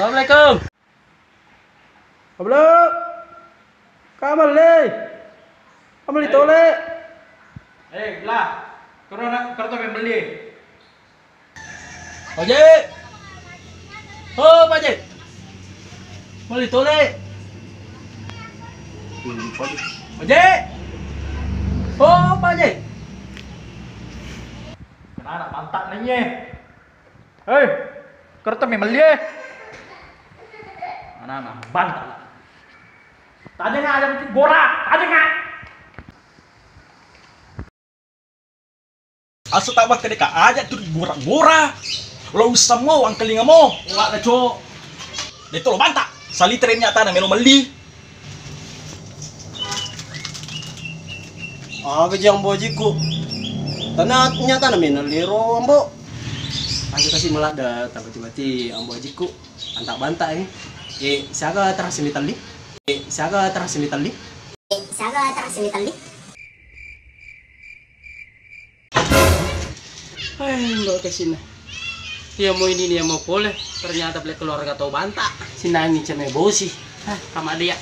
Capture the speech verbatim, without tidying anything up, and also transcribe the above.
Assalamualaikum. Ablo. Kamal le. Kamal le tole. Eh, bela. Koro na, koro to membeli. Paje. Oh, Paje. Mali tole. Paje. Oh, Paje. Kenana mantak nanye. Hei, kereta me meli eh. Anana bantal. Tadi nggak ada gora, tadi nggak. Asa tak bakka deka aja tu gora-gora. Lo usah mo angkelinga mo. Wak leco. Deto lo banta. Sali trennya tanah melo meli. Aga ji ambo ajikku. Tanya nyata na mena lero ambo. Aja kasi maladda tabati-bati ambo ajikku. Anta banta eh. Eh, siaga terasa mitelli? Eh, siaga terasa mitelli? Eh, siaga terasa mitelli? Hai, mbak kesini. Iya mau ini nih mau pole. Ternyata beli keluarga tau banta. Sinangi ceme bosi. Hah, sama dia.